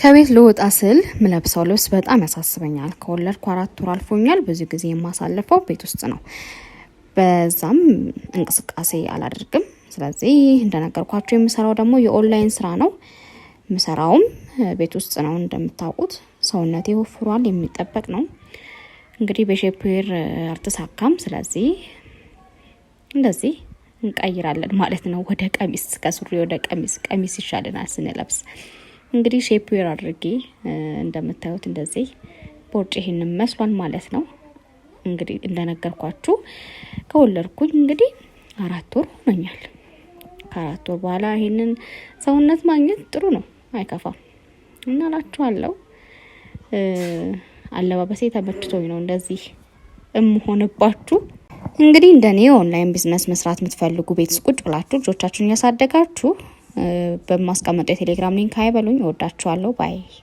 ከቤት ልወጣ ስል ምለብሰው ልብስ በጣም ያሳስበኛል። ከወለድኩ 4 ወር አልፎኛል። ብዙ ጊዜ የማሳልፈው ቤት ውስጥ ነው። በዛም እንቅስቃሴ አላደርግም። ስለዚህ እንደነገርኳችሁ የምሰራው ደግሞ የኦንላይን ስራ ነው። ምሰራውም ቤት ውስጥ ነው። እንደምታውቁት ሰውነቴ ወፍሯል፣ የሚጠበቅ ነው። እንግዲህ በ shapewear አልተሳካም። ስለዚህ እንደዚህ እንቀይራለን ማለት ነው ወደ ቀሚስ፣ ከሱሪ ወደ ቀሚስ። ቀሚስ ይሻለናል ስንለብስ። እንግዲህ shapewear አድርጌ እንደምታዩት እንደዚህ ቦርጭ ይሄንን መስሏል ማለት ነው። እንግዲህ እንደነገርኳችሁ ከወለድኩኝ እንግዲህ 4 ወር ሆኖኛል። ከ4 ወር በኋላ ይሄንን ሰውነት ማግኘት ጥሩ ነው፣ አይከፋም እና እላችኋለሁ። አለባበሴ ተመችቶኝ ነው እንደዚህ እምሆንባችሁ። እንግዲህ እንደኔ online business መስራት የምትፈልጉ ቤት ቁጭ ብላችሁ ልጆቻችሁን እያሳደጋችሁ በማስቀመጠው የቴሌግራም link hi በሉኝ። እወዳችኋለሁ። Bye.